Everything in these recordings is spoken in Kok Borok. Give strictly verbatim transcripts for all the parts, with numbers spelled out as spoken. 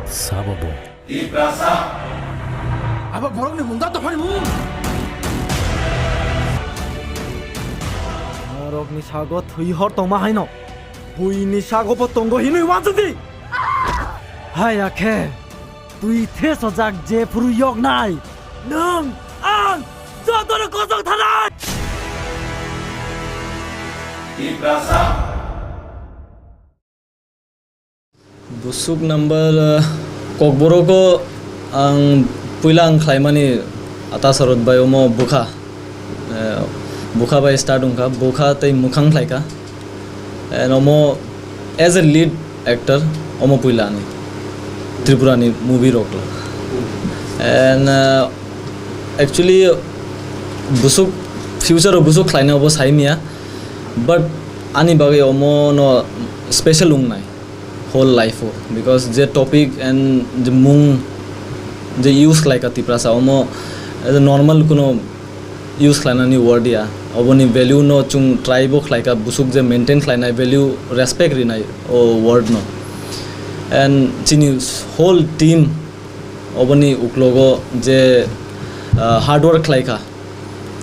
Sabo bo. Abo borokni mung da dophani mung. Norokni sago thwi hor tongma haino. Buini sago bo tongo hinwi wansadi. Haya khe twi thesojak jephuru yoknai. Nwng ang jotono kosok thanai. Busuk number, uh, Kokborok o ang puila ang khlaimani Atasarot bai omo bwkha, uh, bwkha bai start wngkha, bwkha tei mwkhang khlaikha. And omo as a lead actor omo puila ani Tripura ni movie rok. And, uh, actually busuk future o busuk khlaina obo saimya, but ani bagwi omo no special wngnai whole life o, because je topic and je mung je use khlaika Tiprasa omo as a normal kuno use khlainani word ya, oboni value no chwng try bo khlaika busuk je maintain khlainai value respect rinai o word no, and chini whole team oboni uklogo je, ah, hard work khlaikha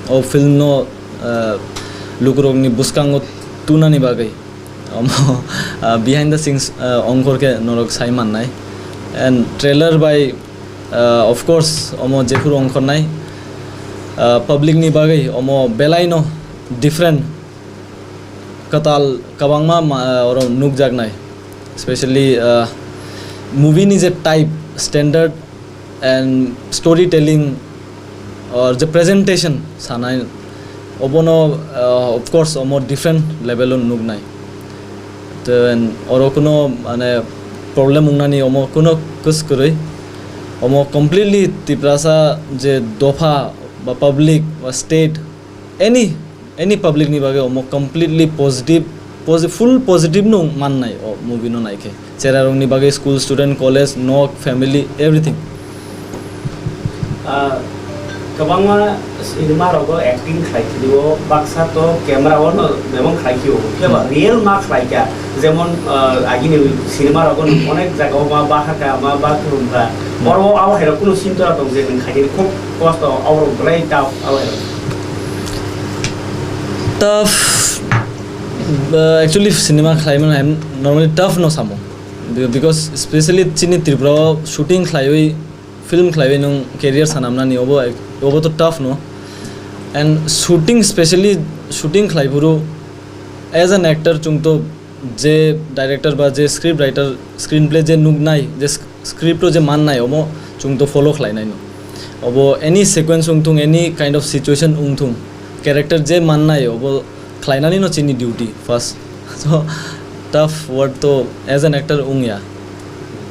o film no, ah, lukurokni bwskango tunani bagwi. Omo, ah, behind the scenes, ah, ongkhor khe norok sai mannai. And trailer bai, ah, of course, omo jephuru ongkhornai, ah, public ni bagwi omo belai no different, kwtal kwbangma ma-, ah, oro nukjaknai. Especially, ah, movie ni je type, standard and storytelling or je presentation sanai, obono, uh, of course omo different level o nuknai. Then oro kuno mane problem wngnani omo kuno kwskwrwi, omo completely Tiprasa je dopha ba public ba state, any any public ni bagwi omo completely positive, posi-, full positive no mannai o movie no naikhe. Cherarokni bagwi school student, college, nok, family, everything. Ah, kwbangma cinema rogo acting khlai philio, baksa to camera o no bebak khlai phio, phiya ba Hmm. real ma khlai kha, jemon, ah, agini cinema rogo no onek jaga o ma bahar kha, ma bathroom kha, Hmm. oro abo hai rok kuno sintora tong je nwng khaikhe khub kosto, abo rok belai tough abo hai rok. Tough, uh, actually cinema khlaimani I'm normally tough no samo. Be-, because especially chini Tripura o shooting khlaiwi, film khlaiwi nwng career sanamnani obo, obo to tough no. And shooting, specially shooting khlaiphuru as an actor chwng to je director ba je script writer, screenplay je nuknai, je sc-, script o je mannai, omo chwng to follow khlainai no. Obo any sequence wngthung, any kind of situation wngthung, character je mannai, obo khlainani no chini duty first. So, tough word to as an actor wngya.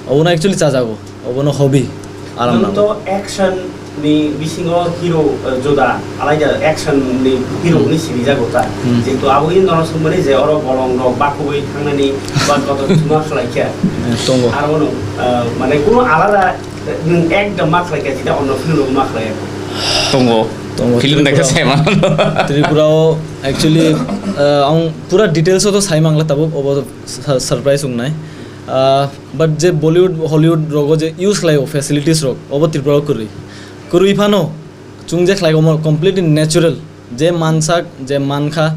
Obono actually chajago, obono hobby, aram Nwng nango. To action ni bisingo hero, eh, juda, alaida action ni hero Hmm. ni sinijago ta. Hmm. Jehetu abo in nono sumani je oro bolong rok bakubui thangnani ba kotor chuma khlai kha. Eh, tongo. Aro no, eh, mane kuno alada, eh, nwng ekdom ma khlai kha, jeta onno film rok ma khlai kha. Tongo. Tongo, Film naikha Tripura. Saima. Tripura o actually, eh, ang pura details o to sai mangla tabuk, obo sa-, surprise wngnai. Ah, but je Bollywood, Hollywood rogo je use khlaio facilities rok, obo Tripura o kwrwi. Kwrwi phano, chwng je khlai omo completely natural. Je mansak, je mankha,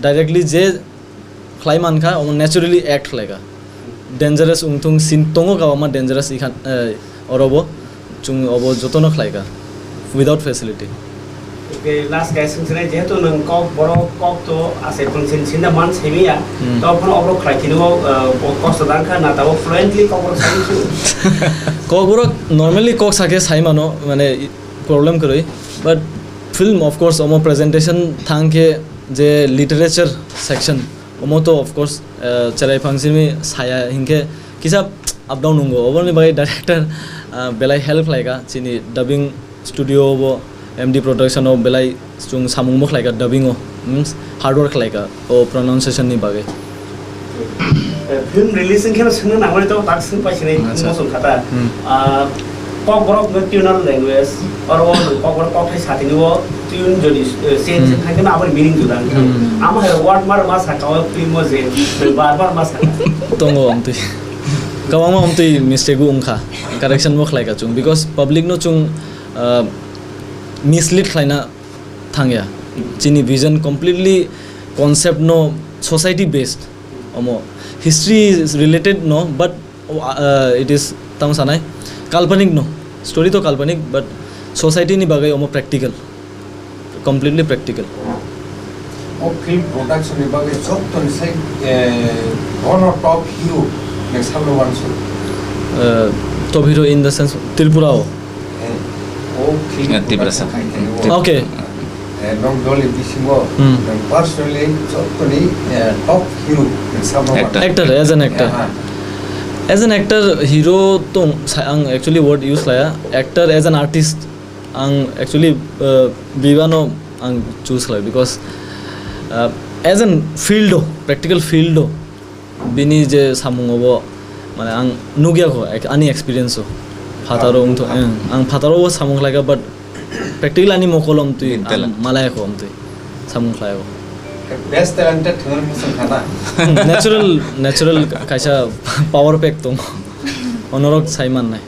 directly je khlai mankha, omo naturally act khlaikha. Dangerous wngthung, scene tongo kwbangma dangerous ikhan, eh, orobo. Chwng obo jotono khlaikha without facility. Okay, last guy swngsinai, jehetu nwng kok borok kok to asai phwrwng sin sinda man simiya, Hmm. to phano oborok khlai khini o, uh, bo kosto dang kha na tabo fluently kok borok sai khe. Kokborok normally kok sakhe sai mano, mane i-, problem kwrwi, but film of course omo presentation thang khe je literature section omo to of course, uh, cherai phang simi saya hinkhe kisa up down nungo. Oboni bagwi director, ah, belai help khlaika chini dubbing studio bo, M D production o belai chwng samung bo khlaika dubbing o, means hard work khlaika o pronunciation ni bagwi. Eh, film release wngkhe no swngno nangmani to tak swng pai sinai Acha. Mosong khata. Hmm. Ah, Kokborok no tuner language, oro o Kokborok kokthai satini o tune jodi, eh, change Hmm. wngkha khe no aboni meaning juda wngkha. Hmm. Amo hai word mar ma saka o film o je bar bar ma saka. Tongo amtwi. Kwbangma omtwi mistake o wngkha, correction bo khlai ka chwng, because public no chwng, uh, mislead khlaina thangya. Chini vision completely concept no society based, omo history is related no, but, uh, it is tamo sanai kalpanik no, story to kalpanik, but society ni bagwi omo practical, completely practical. O film production ni bagwi jottoni sai, eh, bono top hero nang sabno wansu? Eh, top hero in the sense Tripura o? Eh, o film Eh, Tiprasa. Production khai thai o. Okay. Eh, nong doli bisingo Hmm. nang personally jottoni, eh, top hero nang sabno Actor. Wansu? Actor, as an actor. Eh, ha. As an actor, hero to sa-, ang actually word use laya. Actor as an artist, ang actually, uh, bibano ang choose khlai, because, uh, as an field o, practical field o, bini je samung obo, mane ang nugya kho, ek-, ani experience o. Phataro Ah, wngtho, ah. Ang, ang phataro o samung khlaika, but practical ani mokol omtwi, Bini ang talent. Malaya kho omtwi samung khlai o. Best talented thwngwi muchung khana. Hmm, natural, natural kaisa power pack tong. Onorok sai mannai.